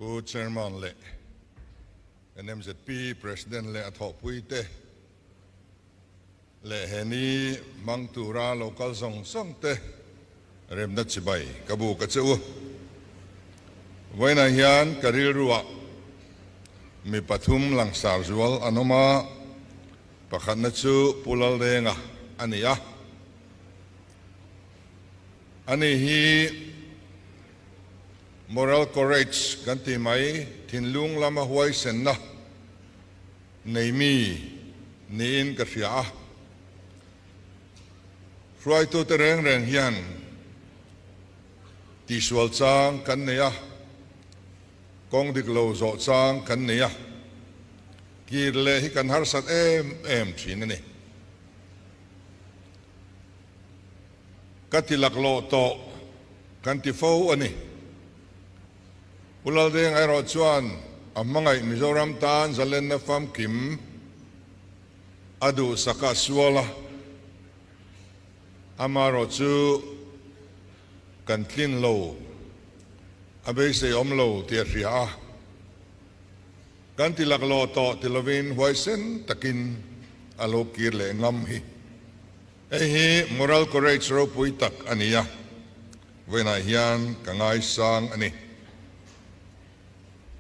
Pu Chairman leh NMZP President leh a thawhpuite leh he ni hmang tura lo kal zawng zawng te remna chibai ka buk a che u. Vawiinah hian ka rilruah mi pathum langsar zual an awm a, pakhatna chu Pu Laldenga a ni a. Ani hi moral courage kan tih mai, thinlung lama huaisenna nei mi niin ka hria a. Hruaitute reng reng hian tihsual chang kan nei a, kawng dik lo zawh chang kan nei a, kir leh hi kan harsat em em thin a ni. Ka ti laklawh tawh kan ti fo a ni. Pu Laldeng erawh chuan a hmangaih Mizoram tan zalenna famkim a duhsak a sual a, amaherawh chu kan tlin lo, a beisei awm lo tih a hria a. Kan ti laklawh tawh ti lovin huaisen takin a lo kir leh ngam hi. Hei hi moral courage ropui tak a ni a, vawiinah hian ka ngaisang a ni.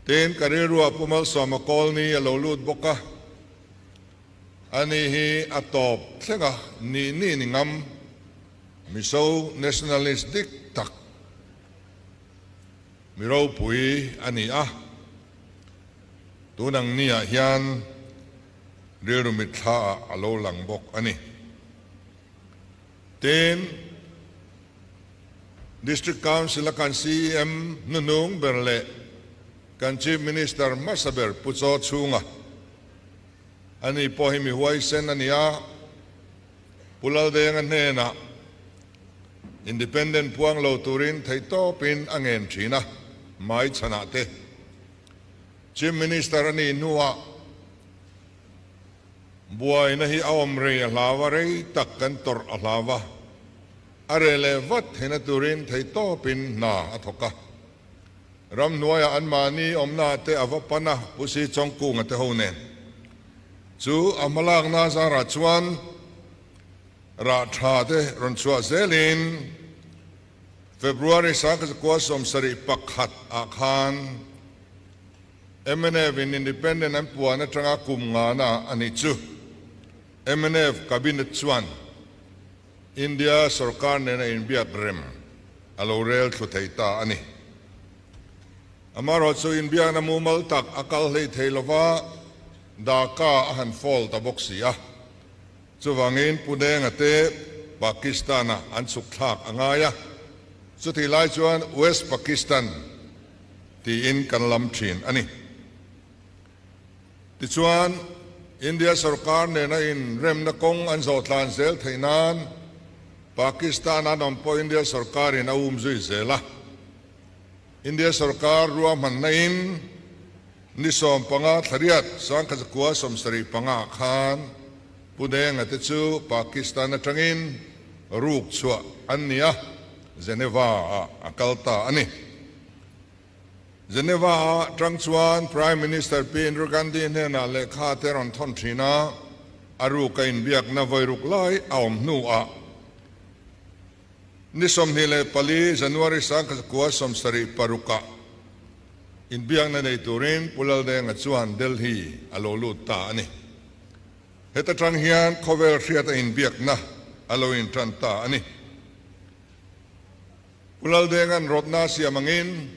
Tin, ka rilruah Pu Malsawma Kawlni a lo lut bawk a, ani hi a tawp thleng a, nih nih ni ngam, Mizo nationalist dik tak, mi ropui a ni a, tun ang niah hian rilru mitthla ah a lo lang bawk a ni. Tin, District Council a kan CEM hnuhnung ber leh kan Chief Minister hmasa ber Pu Chaw Chhunga, ani pawh hi mi huaisen a ni a, Pu Laldenga hnenah Independent puang lo turin theihtawpin a ngen thin a, mai chhanah te Chief Minister a nih hnuah buaina hi a awm rei a hlau a, rei tak kan tawrh a hlau a, a reh leh vat theihna turin theihtawpin hna a thawk a. Ramhnuaiah anmahni awmna te a va pan a, Pu Si Chawngkunga te ho nen. Chu a hmalakna zarah chuan rah tha te rawn chhuah zelin February 1971 ah khan mnf in Independent an puan atanga kum ngana a nih chu. Mnf Cabinet chuan India sorkar nena inbiak rem a lo rel thlu thei ta a ni. Amaherawh chu inbiakna mumal tak a kal hlei thei lova Dhaka a han fall ta bawk si a. Chuvangin Pu Denga te Pakistan-ah an chhuk thlak a ngai a, chutih lai chuan West Pakistan tiin kan lam thin a ni. Tichuan, India sorkar nena inremna kawng an zawh tlan zel theih nan Pakistan an awm pawh India sorkarin a um zui zel a. India sorkar ruahmanna in ni 15 thlariat 1975 khan Pu Denga te chu Pakistan atangin ruk chhuah an ni a, Geneva ah a kal ta a ni. Geneva ah tang chuan Prime Minister Pi Indira Gandhi hnenah lehkha te rawn thawn thin a, a ruk a inbiakna vawi ruk lai a awm hnuah ni 24 January 1976 ah inbiakna nei turin Pu Laldenga chuan Delhi a lo lut ta a ni. Heta tang hian khawvel hriat a inbiakna a lo intan ta a ni. Pu Laldenga'n rawtna siam angin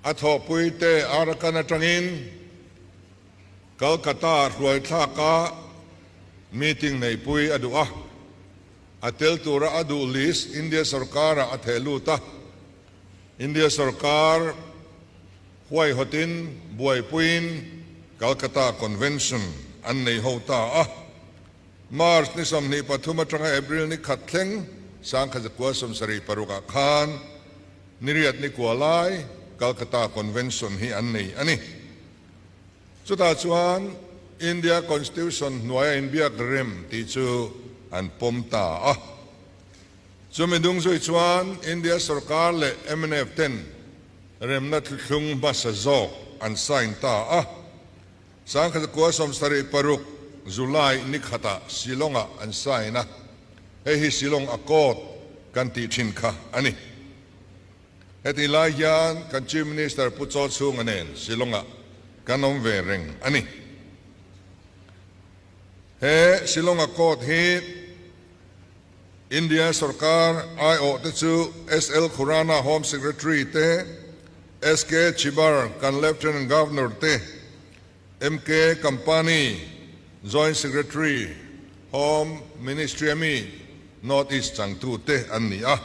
a thawhpuite Arakan atangin Calcutta hruaithlaka meeting neihpui a duh a, a tel tura a duh list India sorkarah a theh lut a, India sorkar huaihawtin buaipuiin Calcutta Convention an nei ho ta a. March ni 23 atanga April ni khat thleng 1976 ah khan niriat ni kua lai Calcutta Convention hi an nei a ni. Chutah chuan India Constitution hnuaia inbiak rem tih chu an pawm ta a. Chumi dung zui chuan India sorkar leh mnf ten. Remna thluthlung hmasa zawk an sign ta a. 1976 July ni khatah Shillong-ah an sign a, hei hi Shillong Accord kan tih thin kha a ni. Heti lai hian kan Chief Minister Pu Chaw Chhunga nen Shillong-ah kan awm ve reng a ni. He Shillong Accord hi India sorkar aiawh te chu SL Khurana Home Secretary te, SK Chhibar kan Lieutenant Governor te, MK Kampani Joint Secretary Home Ministry a mi North East changtu te an ni a.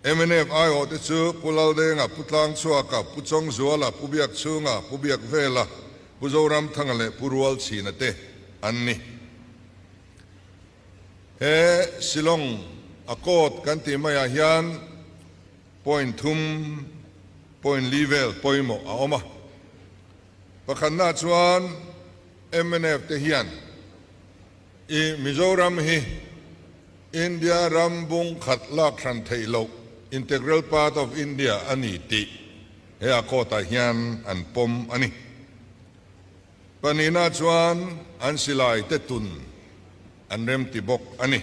Mnf aiawh te chu Pu Laldenga, Pu Tlangchhuaka, Pu Chawngzuala, Pu Biakchhunga, Pu Biakvela, Pu Zoramthanga leh Pu Rualchhina te an ni. He Shillong Accord kan tih maiah hian point thum, point li vel pawimawh a awm a. Pakhatna chuan mnf te hian i Mizoram hi India ram bung khat lak hran theih loh, integral part of India, a ni tih he Accord ah hian an pawm a ni. Pahnihna chuan an silai te tun an remti bawk a ni.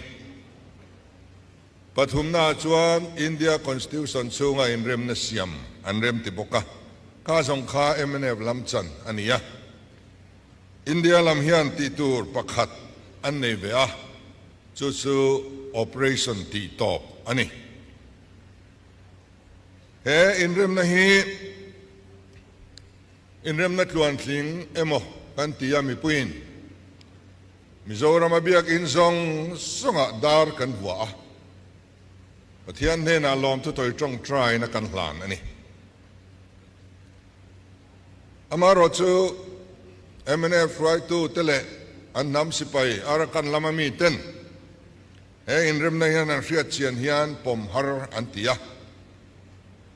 Pathumna chuan India Constitution chhunga inremna siam an remti bawk a, kha zawng kha mnf lam chan a ni a. India lam hian tih tur pakhat an nei ve a, chu chu Operation tih tawp a ni. He inremna hi Inremna tluantling emaw kan ti a mipuiin Mizorama biakinn zawng zawngah dar kan vuah a, Pathian hnenah lawmthu tawi tawngtaina kan hlan a ni. Amaherawhchu mnf hruaitu te leh an hnam sipai Arakan lama miten he inremna hian an hriat chian hian pawm har an ti a.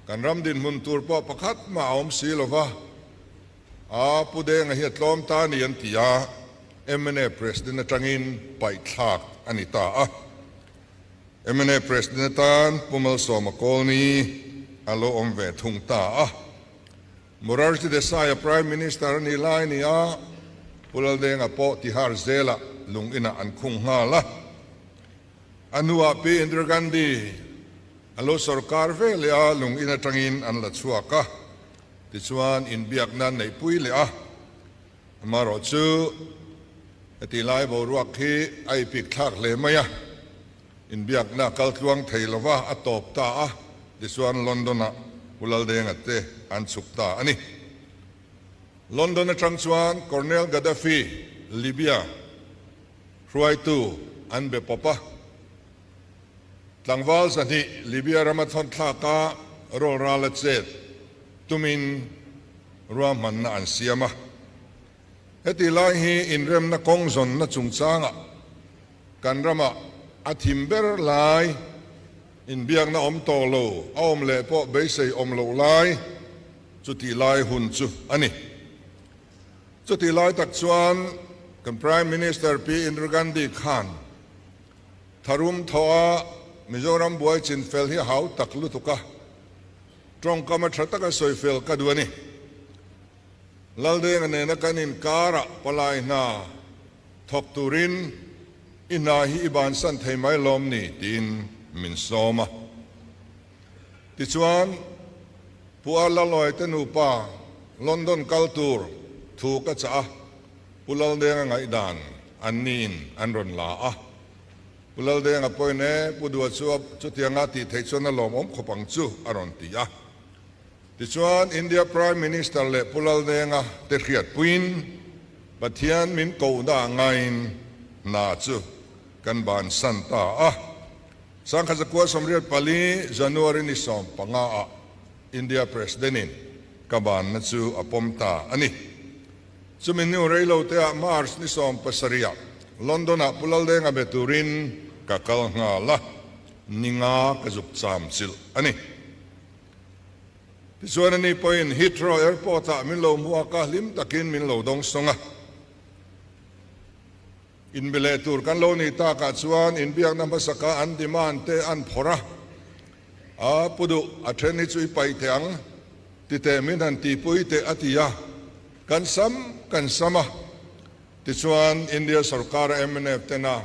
Kan ram dinhmun tur pawh pakhat mah a awm si lo va, a Pu Denga hi a tlawm ta a ni an ti a, mna President atangin paihthlak a ni ta a. Mna President atan Pu Malsawma Kawlni a lo awm ve thung ta a. Morarji Desai a Prime Minister a nih lai ni a, Pu Laldenga pawh Tihar zelah lung inah an khung nghal a. A hnuah Pi Indira Gandhi a lo sorkar ve leh a, lung in atangin an la chhuak a, tichuan inbiakna an neihpui leh a. Amaherawh chu heti lai boruak hi a ipik thlak hle mai a, inbiakna a kal tluang thei lo va, a tawp ta a, tichuan London-ah Pu Laldenga te an chhuk ta a ni. London atang chuan Colonel Gaddafi, Libya, Hruaitu an be pawp a. Tlangval 200 Libya rama thawnthlaka rawlral a chet tumin ruahmanna an siam a. Heti lai hi inremna kawng zawnna chungchangah kan ramah a thim ber lai, inbiakna awm tawh lo a awm leh pawh beisei awm loh lai chutih lai hun chu a ni. Chutih lai tak chuan kan Prime Minister Pi Indira Gandhi khan tharum thawh a Mizoram buai chin fel hi a hau tak lutuk a, tawngkam a tha taka sawi fel ka duh a ni. Laldenga nena kan inkarah palai hna thawk turin i hna hi i bansan thei mai lawm ni tiin min sawm a. Tichuan, Pu A Laloy te nupa London kal tur thu ka chah a, Pu Laldenga ngaihdan an niin an rawn la a. Pu Laldenga pawhin e, Pu Dua chu chutianga tih theih chuan a lawmawm khawp ang chu a rawn ti a. Tichuan, India Prime Minister leh Pu Laldenga te hriatpuiin Pathian min kohna ngaiin hna chu kan bansan ta a. 1984 January ni 15 ah India President in ka banna chu a pawm ta a ni. Chumi hnu reilo te ah March ni 17 ah London ah Pu Laldenga be turin ka kal nghal a, ni nga ka zuk cham chilh a ni. Tichuan ani pawhin Heathrow Airport ah min lo hmuak a, hlim takin min lo dawng sawng a. Inbe leh tur kan lo nih takah chuan inbiakna hmasaka an demand te an phawrh a, a pu duh a then hi chu i paih teh ang. Ti teh min han tihpui teh a ti a, kan sam kan sam a. Tichuan India sorkara mnf tena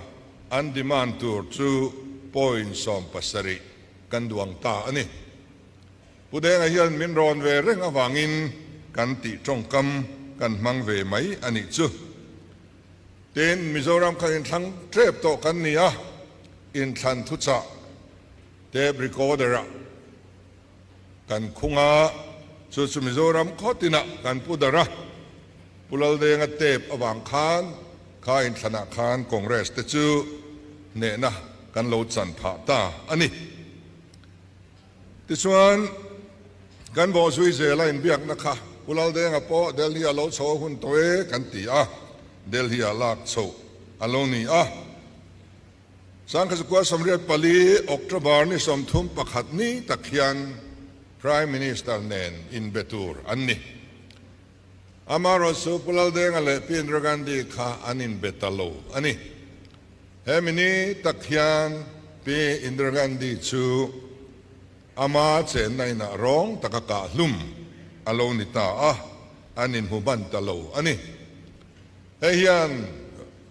an demand tur chu point 70 kan duang ta a ni. Pu Denga hian min rawn ve reng avangin kan tih tawngkam kan hmang ve mai a nih chu. Tin, Mizoram kha inthlang tep tawh kan ni a, inthlan thuchah tape recorder-ah kan khung a, chu chu Mizoram khaw tinah kan pu darh a, Pu Laldenga tape avang khan kha inthlanah khan Congress te chu hnehna kan lo chan phah ta a ni. Tichuan, kan bawhzui zela inbiakna kha Pu Laldenga pawh Delhi-a lo chho a hun tawh e kan ti a, Delhi-a lak chhoh a lo ni a. 1984 October ni 31 ni tak hian Prime Minister nen inbe tur an ni. Amaherawhchu Pu Laldenga leh Pi Indira Gandhi kha an inbe ta lo a ni. Hemi ni tak hian Pi Indira Gandhi chu ama chenna inah rawng taka kah hlum a lo ni ta a, an inhmu ban ta lo a ni. Hei hian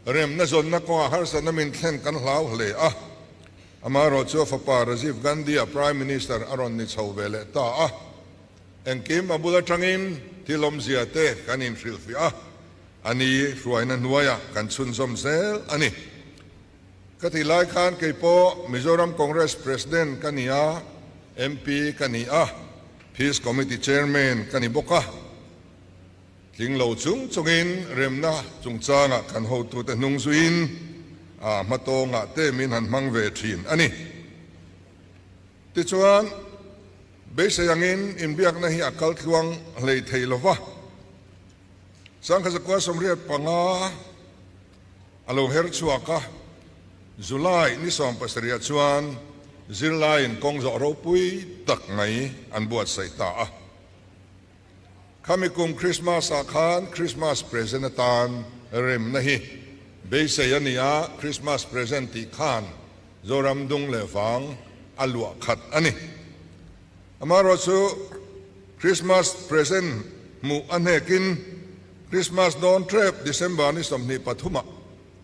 remna zawnna kawngah harsatna min thlen kan hlau hle a, amaherawhchu a fapa Rajiv Gandhi-a Prime Minister a rawn ni chho ve leh ta a. Engkim a bul atangin thil awmzia te kan inhrilhfiah a, a ni hruaina hnuaiah kan chhunzawm zel a ni. Ka tih lai khan kei pawh Mizoram Congress President ka ni a, MP ka ni a, Peace Committee Chairman ka ni bawk a. Tling lo chung chungin remna chungchangah kan hotute hnung zuiin a hmatawngah te min han hmang ve thin a ni. Tichuan, beisei angin inbiakna hi a kal tluang hlei thei lo va. 1985 a lo her chhuak a, July ni 70 chuan zirlaiin kawng zawh ropui tak mai an buatsaih ta a. Khami kum Krismas ah khan Krismas present atan remna hi beisei a ni a, Krismas present tih khan Zoram dung leh vang a luah khat a ni. Amaherawhchu Krismas present hmuh a hnekin Krismas dawn tep December ni 23 ah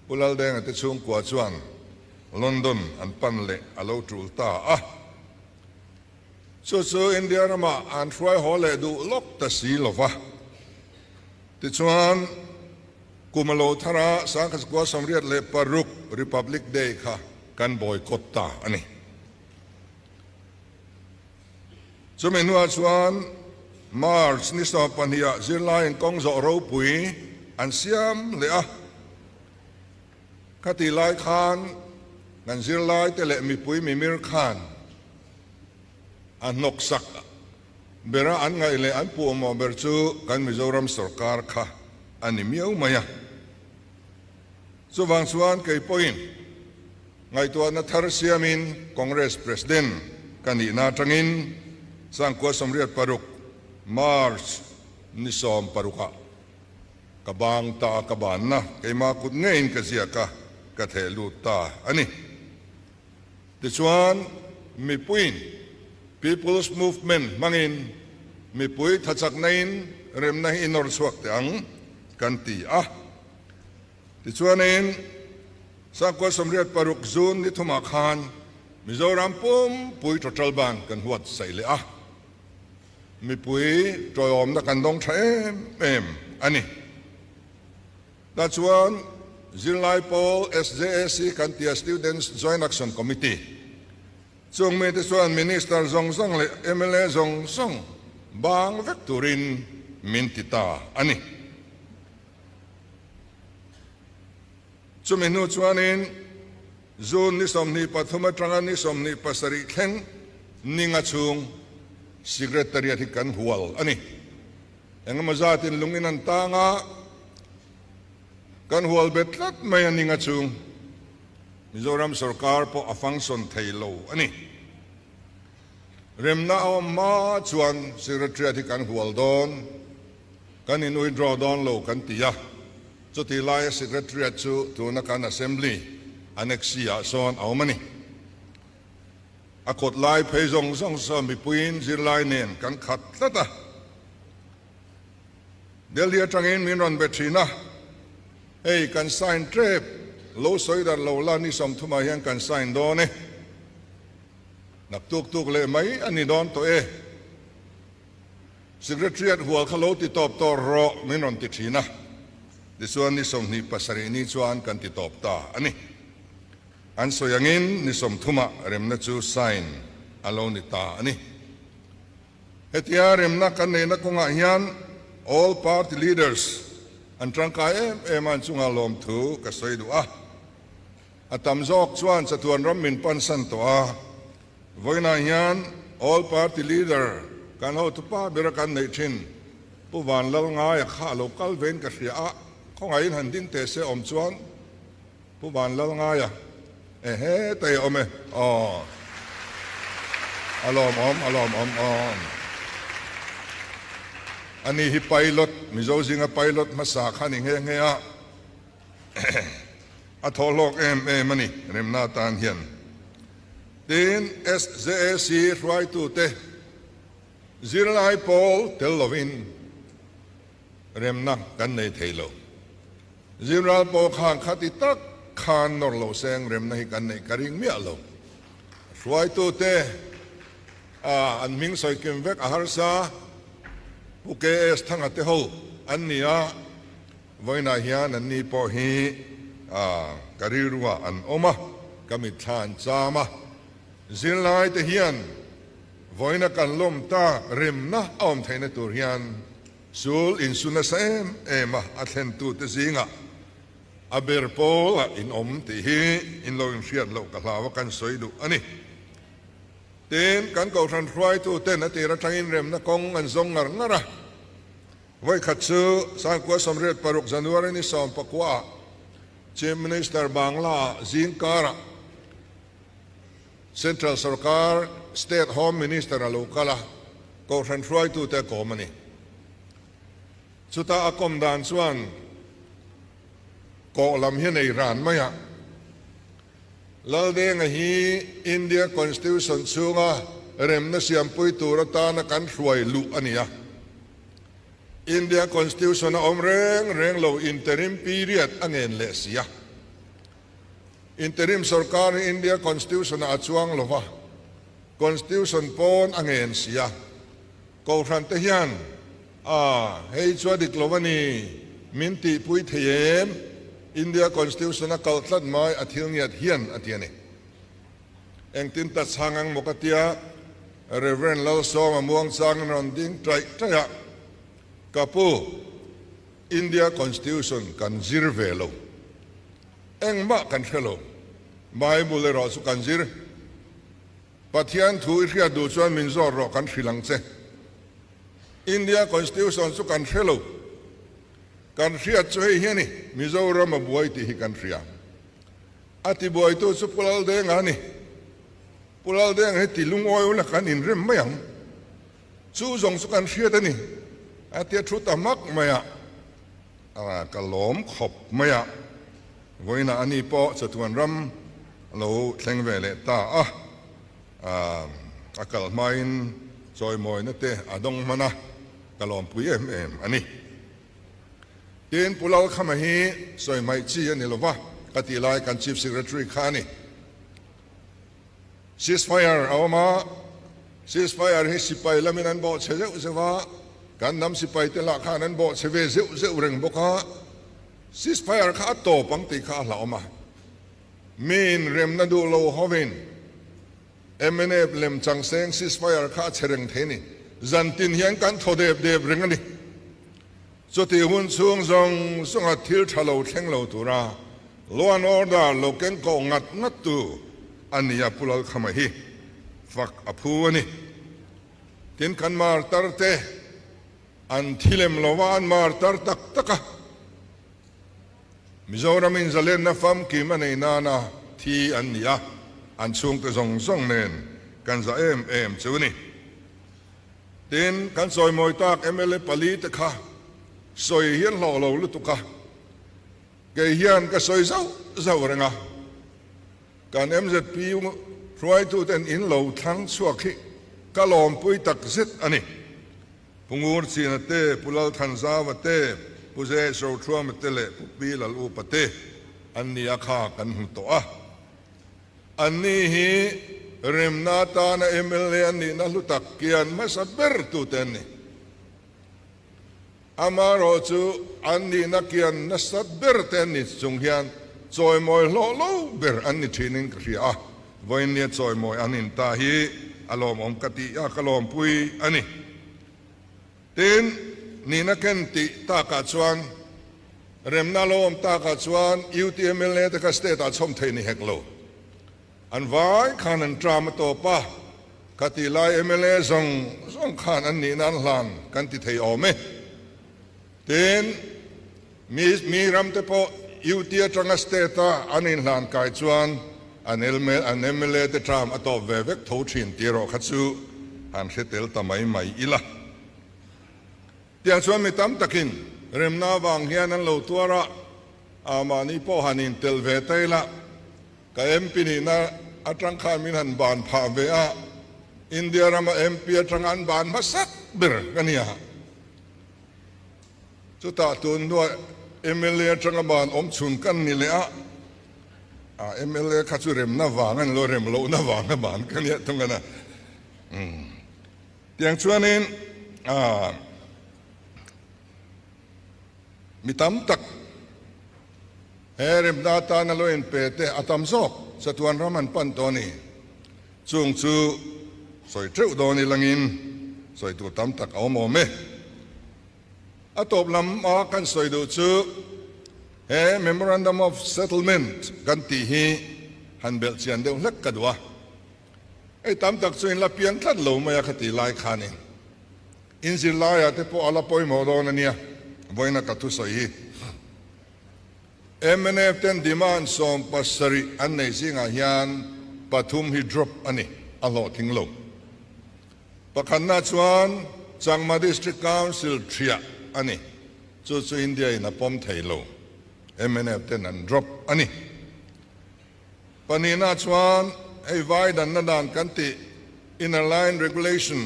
Pu Laldenga te chhungkua chuan London an pan leh a lo tul ta a. Chu chu India ramah an hruai haw leh duh lawk ta si lo va. Tichuan, kum a lo thar a, 1986 Republic Day kha kan boycott ta a ni. Chumi hnuah chuan March ni 12 ah zirlaiin kawng zawh ropui an siam leh a. Khatih lai khan kan zirlaite leh mipui mimir khan a hnawksak bera an ngaih leh an puhmawh ber chu kan Mizoram sorkar kha a ni miau mai a. Chuvang chuan kei pawhin ngaihtuahna thar siamin Congress President ka nihna atangin 1986 March ni 16 ah Ka bang ta a, ka banna keimah kut ngeiin ka ziak a, ka theh lut ta a ni. Tichuan, mipuiin People's Movement hmangin mipui thachaknain remna hi i nawr chhuak teh ang kan ti a. Tichuanin, 1986 June ni thumah khan Mizoram pumpui total ban kan huat saih leh a. Mipui tawiawmna kan dawng tha em em a ni. Tah chuan zirlai pawl SJAC kan tia Students Joint Action Committee chung mite chuan Minister zawng zawng leh mla zawng zawng bang vek turin min ti ta a ni. Chumi hnu chuanin June ni 23 atanga ni 27 thleng ninga chhung Secretariat hi kan hual a ni. Engemaw zatin lungin an tang a, kan hual bet tlat mai a ninga chhung. Mizoram sorkar pawh a function thei lo a ni. Remna a awm hma chuan Secretariat hi kan hual dawn, kan in withdraw dawn lo kan ti a. Chutih laia Secretariat chu tuna kan Assembly Annexe ah sawn a awm a ni. A kawt lai phei zawng zawng sawn mipuiin zirlai nen kan khat tlat a. Delhi atangin min rawn be thin a, hei kan sign tep, lo sawi darh lo la ni 30 ah hian kan sign dawn e. Naktuk tuk leh mai a ni dawn tawh e. Secretariat hual kha lo ti tawp tawh rawh min rawn ti thin a, tichuan ni 27 ni chuan kan ti tawp ta a ni. An sawi angin ni 30 ah remna chu sign a lo ni ta a ni. Hetia remna kan neihna kawngah hian all party leaders an tangkai em em a, an chungah lawmthu ka sawi duh a. A tam zawk chuan chatuan ram min pansan tawh a, vawiinah hian all party leader kan hotupa bera kan neih thin Pu Vanlalngaia kha a lo kal vein ka hria a, khawngaihin han ding teh se awm chuan Pu Vanlalngaia ehe tei a awm e aw a lawmawm a lawmawm aw. Ani hi pilot Mizo zinga pilot hmasa kha a ni nghe nghe a. A thaw hlawk em em a ni remna atan hian. Tin, SJAC hruaitute zirlai pawl tel lovin remna kan nei thei lo. Zirlai pawl khan khati tak khan nawr lo seng remna hi kan neih ka ring miah lo. Hruaitute an hming sawi kim vek a harsa, Pu KS Thanga te ho an ni a. Vawiinah hian anni pawh hi ka rilruah an awm a, ka mitthla an cham a. Zirlaite hian vawiina kan lawm tak remna a awm theihna tur hian sul insu nasa em em a, a thlentute zingah a ber pawlah in awm tih hi in lo inhriat loh ka hlau a, kan sawi duh a ni. Tin, kan kohhran hruaituten a tir atangin remna kawng an zawng ngar ngar a. Vawikhat chu Sangkua 86 January ni 19 ah Chief Minister Bangla ah zingkarah Central Sorkar State Home Minister a lo kal a, Kohhran hruaitute a kawm a ni. Chuta a kawm dan chuan kawh lam hi a nei ran mai a. Laldenga hi India Constitution chhunga remna siampui tur atana kan hruai luh a ni a. India Constitution a awm reng reng lo interim period a ngen leh si a. Interim sorkar hi India Constitution ah a chuang lo va, Constitution pawn a ngen si a. Kohhran te hian a hei chu a dik lo a ni min tihpui thei em? India Constitution a kalh tlat mai a thil ngiat hian a ti a ni. Engtin ta chhang ang maw ka tia, Rev. Lalsawma muangchangin rawn ding taih taih a, Ka pu, India Constitution kan zir ve lo. Engmah kan hre lo. Bible erawh chu kan zir. Pathian thu i hriat duh chuan min zawt rawh kan hrilh ang che. India Constitution chu kan hre lo. Kan hriat chu hei hi a ni, Mizoram a buai tih hi kan hria. A tibuaitu chu Pu Laldenga a ni. Pu Laldenga hi ti lungawi ula kan inrem mai ang. Chu zawng chu kan hriat a ni. A tia thu ta hmak mai a, ka lawm khawp mai a. Vawiinah ani pawh chatuan ram a lo thleng ve leh ta a. A kal hmain chawimawina te a dawng hman a, ka lawmpui em em a ni. Tin, Pu Lalkhama hi sawi hmaih chi a ni lo va, ka tih lai kan Chief Secretary kha a ni. Ceasefire a awm a, ceasefire hi sipai lamin an bawh chhe zeuh zeuh a, kan hnam sipai te lah khan an bawh chhe ve zeuh zeuh reng bawk a, ceasefire kha a tawp ang tih kha a hlauhawm a. Miin remna duh lo hovin mnf lem changseng ceasefire kha a chhe reng thei a ni. Zantin hian kan thaw dep dep reng a ni. Chutih hun chhung zawng zawnga thil tha lo thleng lo tura Law and Order lo keng kawh ngat ngat tu a ni a, Pu Lalkhama hi fak a phu a ni. Tin, kan martar te an thi lem lo a, an martar tak tak a. Mizoram in zalenna famkim a nei nana thi an ni a, an chhungte zawng zawng nen kan za em em chu ni. Tin, kan sawimawi tak mla pali te kha sawi hian hlawh lo lutuk a, kei hian ka sawi zauh zauh reng a, kan mzp hruaituten in lo thlang chhuak hi ka lawmpui tak zet a ni. Pu Ngurchina te, Pu Lalthanzauva te, Pu JH Rothuama te leh Pu Pi Lalupa te an ni a kha kan hmu tawh a. Anni hi remna atana mla an nihna hlu tak kian hmasa ber tute an ni. Amaherawh chu an nihna kian nasa ber te an ni chung hian chawimawi hlawh lo ber an ni thinin ka hria a, vawiinnia chawimawi an in ta hi a lawmawm ka tih a, ka lawmpui a ni. Tin, nihna ken tih takah chuan remna lo awm takah chuan UTMLA te kha state ah chhawm thei ni hek lo. An vai khan an tram a tawp a, ka tih lai mla zawng zawng khan an nihna an hlan kan ti thei awm e. Tin, mi mi ram te pawh UT atanga state a an inhlan kai chuan an an mla te tram a tawp ve vek tho thin tih erawh kha chu han hre tel ta mai mai ila. Tiang chuan mi tam takin remna avang hian an lo tuar a, a mahni pawh han intelh ve ta ila, ka MP nihna atang khan min han ban phah ve a, India rama MP atanga an ban hmasak ber ka nia. Chutah tun hnuah mla atanga ban awm chhun kan ni leh a, a mla kha chu remna vang a ni lo, rem lohna vanga ban ka nia thung a na. Tiang chuanin mi tam tak he remna atana lo inpe te a tam zawk chatuan ram an pan tawh a ni. Chung chu sawi teuh dawn ilangin sawi tur tam tak a awm awm e. A tawp lam a kan sawi duh chu he Memorandum of Settlement kan tih hi han belh chian deuh hlek ka duh a. Hei tam tak chu in la piang tlat lo mai a khati lai khanin in zirlaiah te pawh a la pawimawh dawn a nia, vawiina ka thusawi hi. Mnf ten demand 70 an nei zingah hian pathum hi drop a ni, a hlawhtling lo. Pakhatna chuan Changma District Council thiah a ni, chu chu India in a pawm thei lo, mnf ten an drop a ni. Pahnihna chuan hei vai danna dan kan tih Inner Line Regulation,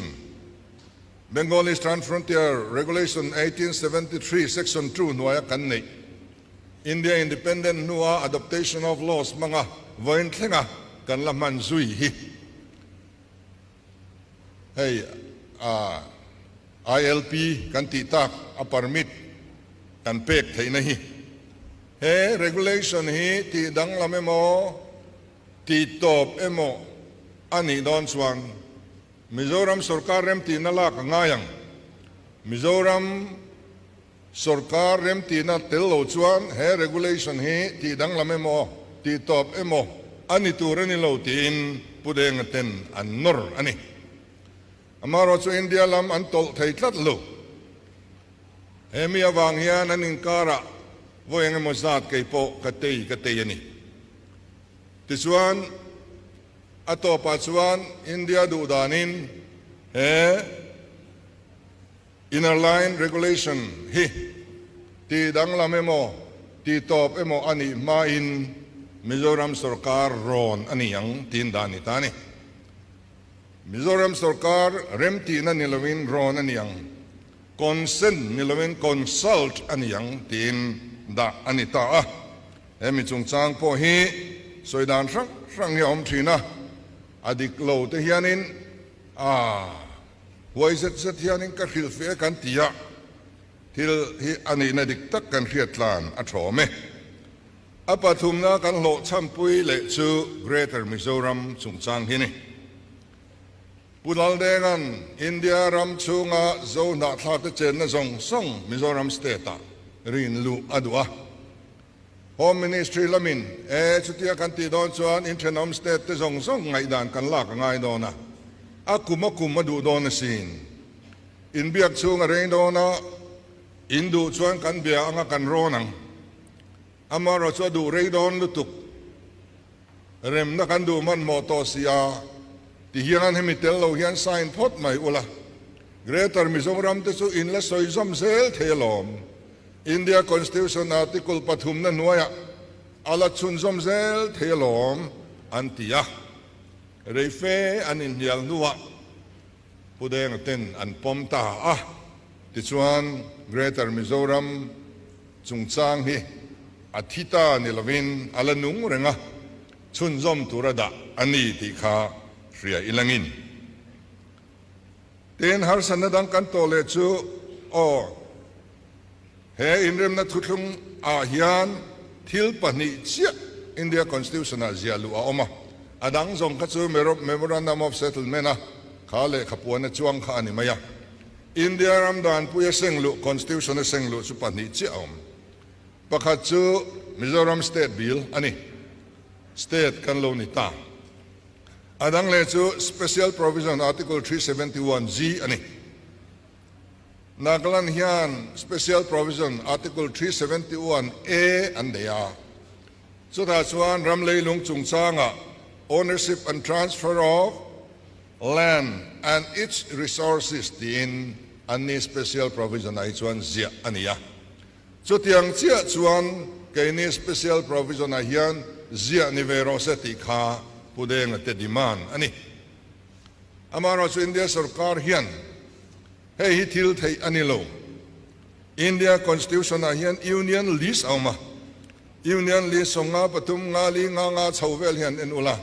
Bengal Eastern Frontier Regulation 1873 Section 2 hnuaia kan neih India Independent hnua Adoptation of Laws hmanga vawiin thlenga kan la hman zui hi hei ILP kan tih tak a permit kan pek theihna hi. He regulation hi tih danglam emaw, tih tawp emaw a nih dawn chuan Mizoram sorkar remtihna lak a ngai ang. Mizoram sorkar remtihna tel lo chuan he regulation hi tih danglam emaw, tih tawp emaw a ni tur a ni lo tiin Pu Denga ten an nawr a ni. Amaherawhchu chu India lam an tawlh thei tlat lo. He mi avang hian an inkarah vawi eng emaw zat kei pawh ka tei ka tei a ni. Tichuan, a tawpah chuan India duh danin he Inner Line Regulation hi tih danglam emaw, tih tawp emaw a nih hmain Mizoram sorkar rawn a ni ang tiin dan ni ta a ni. Mizoram sorkar remtihna ni loin rawn a ni ang. Consent ni loin consult a ni ang tiin dah a ni ta a. Hemi chungchang pawh hi sawi dan hrang hrang hi a awm thin a, a dik lo te hianin a huai zet zet hianin ka hrilhfiah e kan ti a, thil hi a nihna dik tak kan hriat tlan a thawm e. A pathumna kan hlawhchhampui leh chu Greater Mizoram chungchang hi ni. Pu Laldenga'n India ram chhunga Zo hnahthlakte chenna zawng zawng Mizoram state-ah rin luh a duh a. Home Ministry lamin, E, chutia kan tih dawn chuan inthenawm state te zawng zawng ngaihdan kan lak a ngai dawn a, a kum a kum a duh dawn asin. Inbiak chhung a reng dawn a, in duh chuan kan bia anga kan rawn ang. Amaherawhchu a duh rei dawn lutuk. Remna kan duh hmanhmawh tawh si a, ti hian hemi tel lo hian sign phawt mai ula, Greater Mizoram te chu in la sawi zawm zel thei alawm. India Constitution Article pathumna hnuaiah a la chhunzawm zel thei alawm, an ti a. Reife an inhnial hnuah Pu Denga ten an pawm ta a. Tichuan, Greater Mizoram chungchang hi a thi ta ni lovin a la nung reng a, chhunzawm tura dah a ni tih kha hria ilangin. Tin, harsatna dang kan tawh leh chu aw, he inremna thuthlung ah hian thil pahnih chiah India Constitution ah ziah luh a awm a, a dang zawng kha chu Memorandum of Settlement a kha lehkha puan a chuang kha a ni mai a. India ram danpui a seng luh, Constitution a seng luh chu pahnih chiah a awm. Pakhat chu Mizoram State Bill a ni, State kan lo ni ta. A dang leh chu Special Provision Article 371 G a ni. Nagaland hian Special Provision Article 371 A an nei a. Chutah chuan ram leilung chungchangah Ownership and Transfer of Land and its Resources tiin an ni Special Provision ah hi chuan ziah a ni a. Chutiang chiah chuan keini Special Provision ah hian ziah ni ve rawh se tih kha Pu Denga te demand a ni. Amaherawhchu India sorkar hian hei hi thil theih a ni lo. India Constitution ah hian Union List a awm a, Union List sawnga pathum nga li nga nga chho vel hian en ula,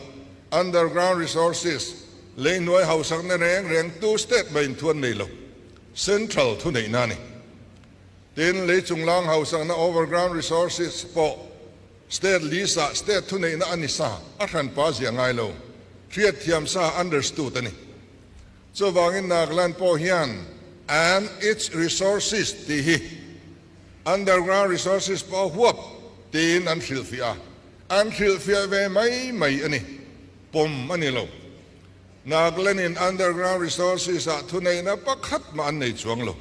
Underground Resources, leihnuai hausakna reng reng tu state mah inthuan nei lo, Central thuneihna a ni. Tin, lei chunglang hausakna overground resources pawh state list-ah state thuneihna a ni sa, a hranpa ziah ngai lo, hriatthiam sa, understood, a ni. Chuvangin Nagaland pawh hian and its resources tih hi underground resources pawh a huap tiin an hrilhfiah a, an hrilhfiah ve mai mai a ni, pawm a ni lo. Nagaland-in underground resources-ah thuneihna pakhat mah an nei chuang lo.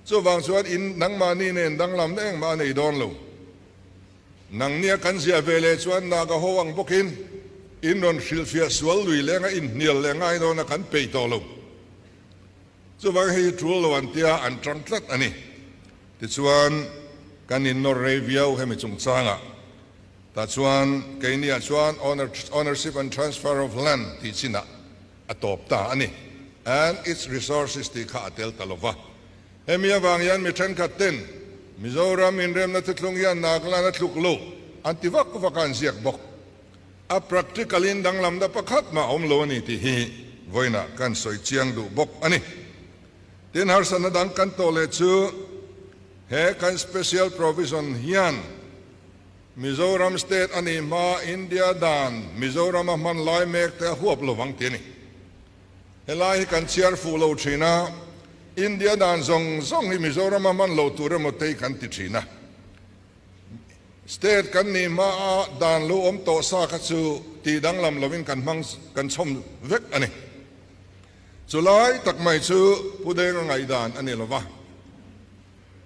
Chuvang chuan in nangmahni nen danglamna engmah a nei dawn lo. Nangnia kan ziah ve leh chuan Naga ho ang bawkin in rawn hrilhfiah sual lui lenga inhnial leh ngai dawna kan peih tawh lo. Chuvang hei hi tul lo an tia an tang tlat a ni. Tichuan kan innawr rei viau hemi chungchangah tah chuan keiniah chuan Ownership and Transfer of Land tih chinah a tawp ta a ni. And its resources tih kha a tel ta lo va. Hemi avang hian mi thenkhat ten Mizoram inremna thuthlung hian Nagaland a tluk lo an ti vak vak a an ziak bawk. A practical in danglamna pakhat mah a awm lo a ni tih hi vawiinah kan sawi chiang duh bawk a ni. Tin harsatna dang kan tawh leh chu he kan special provision hian Mizoram state a nih hma India dan Mizoram a hman lai mek te a huap lo vang ti a ni. Helai hi kan chhiar fuh lo thin a, India dan zawng zawng hi Mizoram a hman lo tur emaw te hi kan ti thin a. State kan nih hma a dan lo awm tawh sa kha chu tih danglam lovin kan hmang kan chhawm vek a ni. Chulai tak mai chu Pu Denga ngaihdan a ni lo va.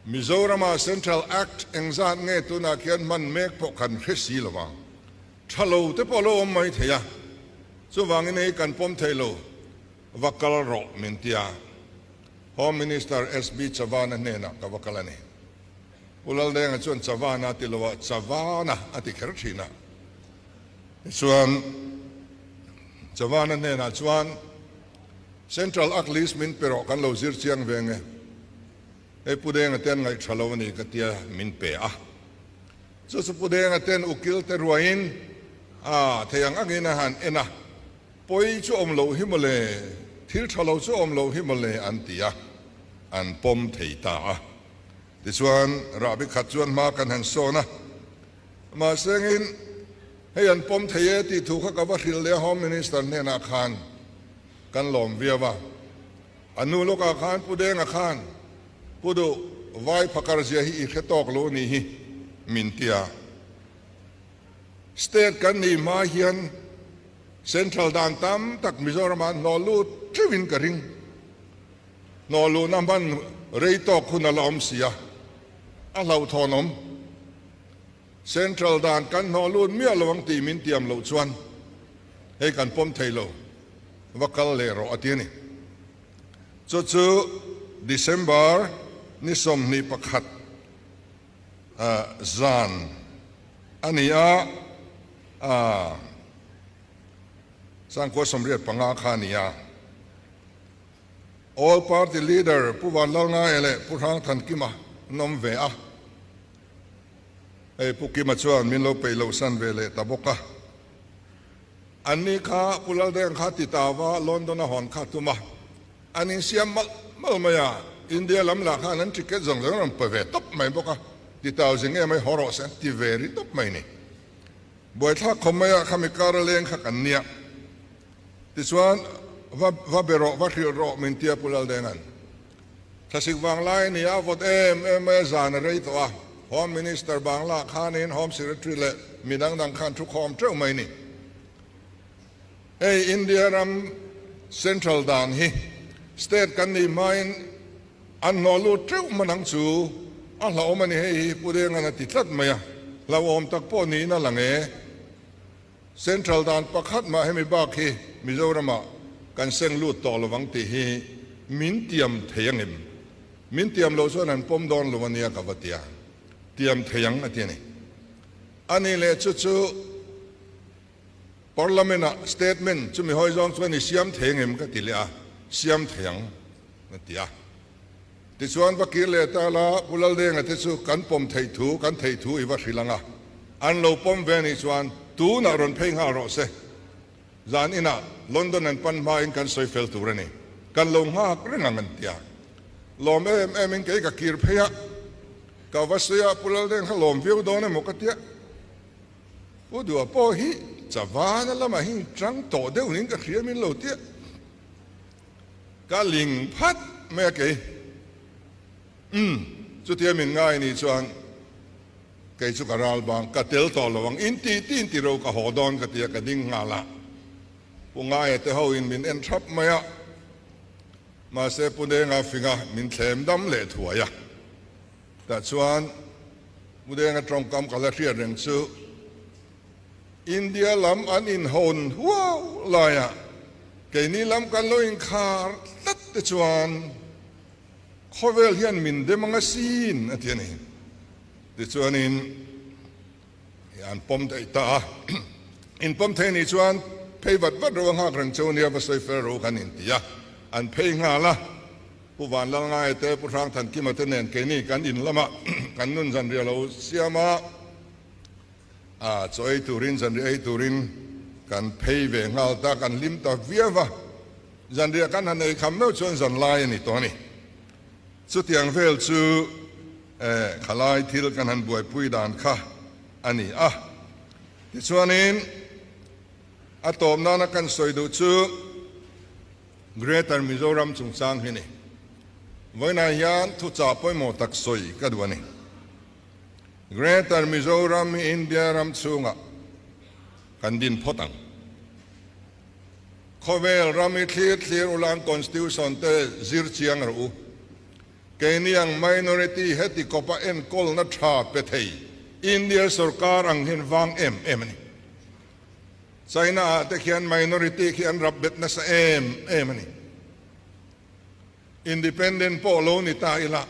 Mizorama Central Act engzat nge tunah khian hman mek pawh kan hre si lo vang. Tha lo te pawh lo awm mai thei a, chuvangin hei kan pawm thei lo, va kal rawh min ti a. Home Minister SB Chavana hnenah ka va kal a ni. Pu Laldenga chuan Chavana ti lo ah Chavana a ti kher thin a. Tichuan Chavana hnenah chuan Central Act list min pe rawh kan lo zir chiang ve nge. Hei Pu Denga te an ngaih tha lo a ni ka tia min pe a. Chu chu Pu Denga ten ukil te ruaiin a thei ang angin a han en a, pawi chu awm loh hi mawle, thil tha lo chu awm loh hi mawle an ti a, an pawm thei ta a. Tichuan rahbi khat chuan hma kan han sawn a, mahse engin hei an pawm thei e tih thu kha ka va hrilh leh a Home Minister hnenah khan kan lawm viau a. A nu lawkah khan Pu Denga khan, Pu Duh, vai phakar zia hi i hre tawk lo a nih hi, min ti a. State kan nih hma hian Central dan tam tak Mizoramah an hnawh lut teuhin ka ring. Hnawh luhna hman rei tawk hun a la awm si a, a hlauhthawn awm. Central dan kan hnawh lut miah lo ang tih min tiam loh chuan hei kan pawm thei lo, va kal leh rawh a ti a ni. Chu chu December ni 21 zan a ni a, 1985 kha a ni a. All Party Leader Pu Vanlalngaia leh Pu Hrangthankima an awm ve a. Hei Pu Kima chuan min lo peih loh san ve leh ta bawk a. Anni kha Pu Laldeng kha ti ta va London a hawn kha tum a, an insiam malh malh mai a, India lam lah khan an ticket zawng zawng rawn pe ve tawp mai bawk a, ti tau zing em ai haw rawh se an ti ve ri tawp mai ni. Buaithlak khawm mai ah khami kar a leng kha kan nia. Tichuan va va be rawh, va hrilh rawh min tia Pu Laldenga'n. Thlasik vang lai a ni a, vawt em em mai a zan a rei tawh a, Home Minister Bangla khanin Home Secretary leh mi dang dang khan thu khawm teuh mai ni. Hei India ram Central dan hi State kan nih hmain an hnawh lut teuh hman ang chu a hlauhawm a ni hei hi Pu Denga'n a ti tlat mai a, hlauhawm tak pawh niin a lang e. Central dan pakhat mah hemi bak hi Mizoramah kan seng lut tawh lovang tih hi min tiam thei angem? Min tiam loh chuan an pawm dawn lo ania ka va ti a, tiam thei ang a ti a ni. Ani leh chu chu Parliament-ah statement chumi hawi zawng chuan i siam thei angem ka ti leh a, siam thei ang a ti a. Tichuan va kir leh ta la, Pu Laldenga te chu kan pawm theih thu, kan theih thu i va hrilh ang a, an lo pawm ve anih chuan tunah rawn phei nghal rawh se. Zan inah London an pan hmain kan sawi fel tur a ni. Kan lo nghak reng ang an ti a. Lawm em em in kei ka kir phei a, ka va sawi a, Pu Laldeng kha lawm viau dawn emaw ka tia. Pu Dua pawh hi Chavana lamah hi tang tawh deuh niin ka hria min lo tia. Ka ling phat mai a kei. Umm, chutia min ngai ni chuan kei chu ka ral bang, ka tel tawh lo ang, in ti ti in ti ro ka haw dawn ka ti a, ka ding nghal a. Pu Ngaia te ho in min en thap mai a, mahse Pu Denga finga min thlem dam leh thuai a. Tah chuan Pu Denga tawngkam ka la hriat reng chu, India lam an inhawn huau laiah keini lam kan lo inkhar tlat te chuan khawvel hian min dem anga sin a ti a ni. Tichuanin an pawm daih ta a, in pawm thei nih chuan phei vat vat ro a nghak reng cheu nia va sawi fel ro kan inti a, an phei nghal a. Pu Vanlalngaia te, Pu Hrangthankima te nen keini kan in lamah kan nun zanriah lo siam a. A chaw ei turin zanriah ei turin kan phei ve nghal ta, kan hlim ta viau va, zanriah kan han ei kham meuh chuan zan lai a ni tawh a ni. Chutiang vel chu khalai thil kan han buaipui dan kha a ni a. Tichuanin a tawp nana kan sawi duh chu Greater Mizoram chungchang hi ni. Vawiinah hian thuchah pawimawh tak sawi ka duh a ni. Greater Mizoram hi India ram chhungah kan din phawt ang. Khawvel ram hi thlir thlir ulan Constitution te zir chiang rawh u. Keini ang minority heti kawpa enkawlna tha pe thei India sorkar ang hian vang em em a ni. China ah te khian minority khi an rap bet nasa em em a ni. Independent pawh lo ni ta ila,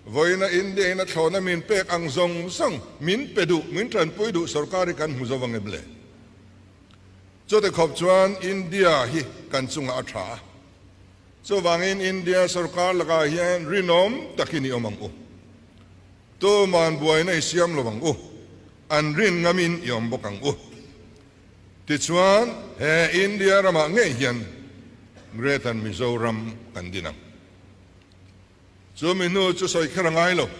vawiina India in a thlawhna min pek ang zawng zawng min pe duh, min tanpui duh sorkar hi kan hmu zo vang em le? Chute khawp chuan India hi kan chungah a tha a, chuvangin India sorkar lakah hian rinawm takin i awm ang u. Tuman buaina i siam lo ang u, an rin ngamin i awm bawk ang u. Tichuan, he India ramah ngei hian Greater Mizoram kan din ang. Chu mi hnu chu sawi kher a ngai lo.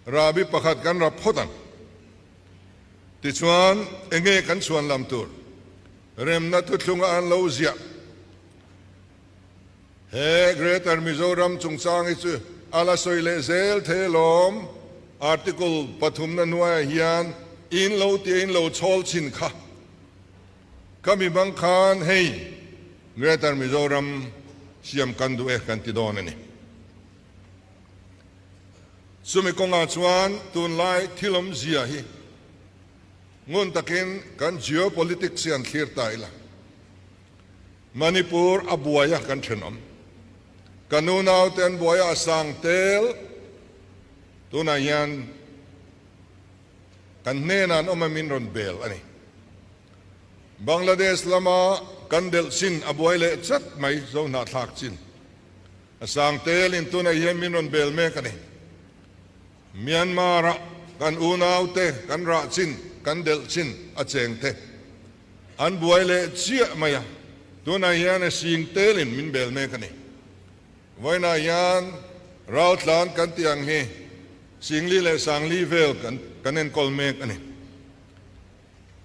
Rahbi pakhat kan rap phawt ang. Tichuan, enge kan chhuan lam tur? Remna thuthlunga an lo ziah. He Greater Mizoram chungchang hi chu a la sawi leh zel thei alawm. Article pathumna hnuaiah hian in lo tia in lo chhawl chhin kha. Ka mi bang khan hei Greater Mizoram siam kan duh e kan ti dawn a ni. Chumi kawngah chuan tunlai thil awmzia hi ngun takin kan geopolitics hi an thlir ta ila. Manipur a buai a kan thenawm. Ka nunau te an buai a, a sang tel. Tunah hian kan hnenah an awm a min rawn bel a ni. Bangladesh lama kan delh chin a buai leh chat mai, Zohnahthlak chin. A sang telin tunah hian min rawn bel mek a ni. Myanmar-a kan unaute kan rah chin, kan delh chin a cheng te an buai leh chiah mai a, tunah hian a sing telin min bel mek a ni. Vawiinah hian raltlan kan tih ang hi Singli leh Sangli vel kan kan enkawl mek a ni.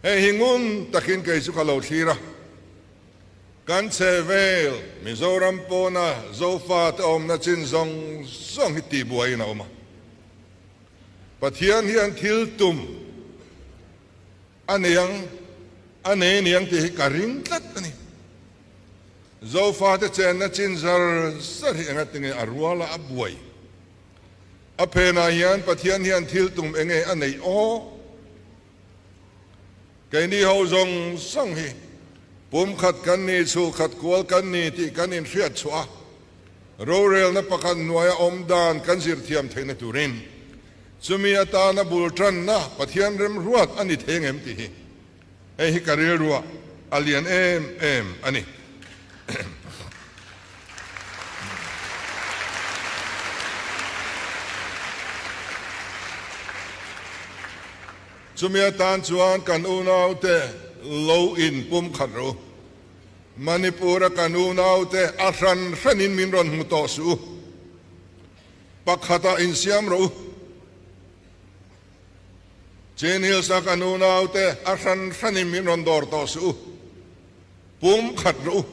Hei hi ngun takin kei chu ka lo thlir a. Kan chhe vel Mizoram pawna Zofa te awmna chin zawng zawng hi tihbuaiin a awm a. Pathian hian thil tum a nei ang, a nei aniang tih hi ka ring tlat a ni. Zofa te chenna chin zar zar hi engatinge a ruala a buai. A phenah hian Pathian hian thil tum enge a neih aw? Keini ho zawng zawng hi pumkhat kan ni, chhulkhat kual kan ni tih kan inhriat chhuah a, rorelna pakhat hnuaia awm dan kan zir thiam theihna turin chumi atana bul tanna Pathian remruat a ni thei ngem tih hi hei hi ka rilruah a lian em em a ni. Chumi atan chuan kan unaute lo in pum khat rawh u. Manipur-a kan unaute a hran hranin min rawn hmu tawh suh u. Pakhatah insiam rawh u. Chin Hills-a kan unaute a hran hranin min rawn dawr tawh suh u. Pum khat rawh u.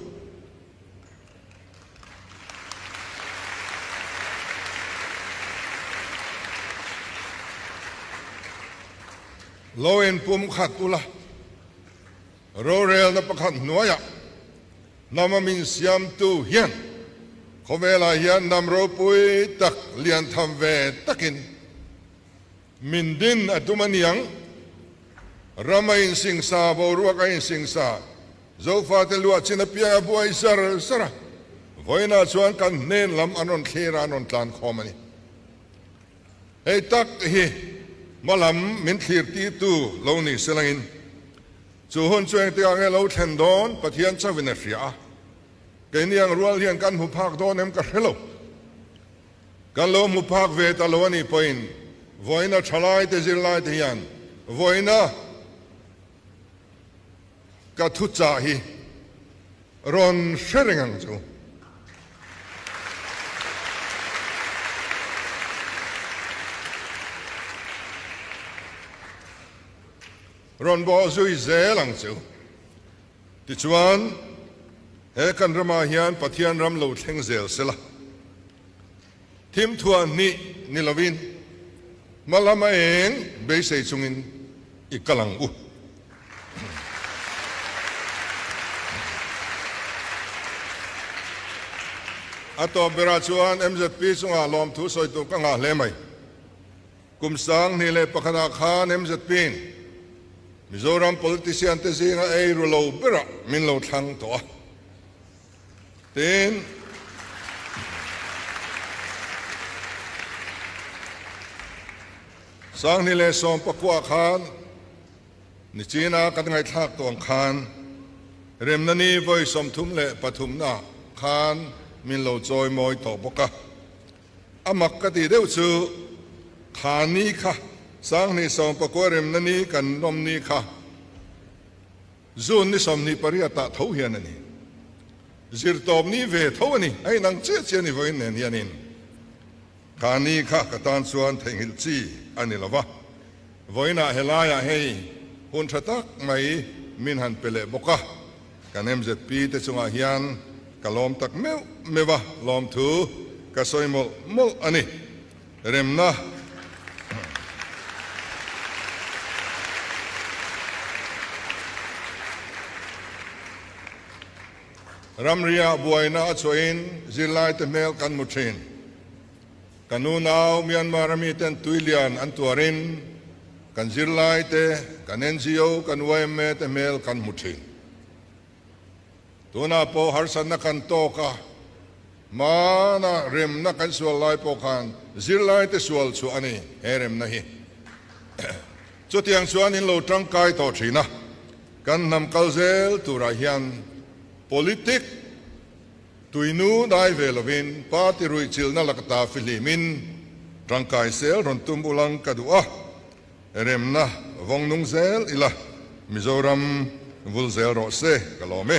Lo in pum khat ula, rorelna pakhat hnuaiah hnama min siamtu hian khawvelah hian hnam ropui tak lian tham ve takin Min din a tum a niang. Ram a insingsa, boruak a insingsa, Zofate luah chin apiang a buai zar zar a. Vawiinah chuan kan hnen lam an rawn thlir a, an rawn tlan khawm a ni. Hei tak hi hma lam min thlir tirtu lo ni se langin chu hun chu engtikah nge lo thlen dawn Pathian chauhin a hria a. Keini ang rual hian kan hmu phak dawn em ka hre lo. Kan lo hmu phak ve ta lo a nih pawhin vawiina thalaite zirlaite hian vawiina ka thuchah hi rawn hre reng ang chu. Rawn bawh zui zel ang chu. Tichuan, he kan ramah hian Pathian ram lo thleng zel sela, thim thuah hnih ni lovin hma lama eng beisei chungin i kal ang u. A tawp berah chuan MZP chungah lawmthu sawi tur ka ngah hle mai. Kum 2001 ah khan MZP-in Mizoram politician te zinga ei ru lo berah min lo thlang tawh a. Tin, 2019 khan Nichina kan ngaihthlak tawh ang khan remna ni vawi 33 na khan min lo chawi mawi tawh bawk a. A mak ka tih deuh chu kha ni kha 2019 remna ni kan nawm ni kha June ni 28 ah tho hian a ni. Zirtawp ni ve tho a ni. A inang chiah chiah a ni vawiin nen hianin kha ni kha ka tan chuan theihnghilh chi a ni lo va. Vawiinah helaiah hei hun tha tak mai min han pe leh bawk a. Kan MZP te chungah hian ka lawm tak meuh meuh a, lawmthu ka sawi mawlh mawlh a ni. Remna. Ramriah buaina a chhuahin zirlaite hmel kan hmu thin. Ka nunau Myanmar a miten tuilian an tuarin kan zirlaite, kan ngo, kan yma te hmel kan hmu thin. Tunah pawh harsatna kan tawk a, hmana remna kan sual lai pawh khan zirlaite sual chhuah a ni he remna hi. Chutiang chuan in lo tangkai tawh thin a, kan hnam kal zel turah hian politic. Tuinu dai ve lovin party ruihchilhna lakata fihlimin tangkai sel rawn tum ulang ka duh a, remna vawng nung zel ila Mizoram vul zel rawh se ka lawm e.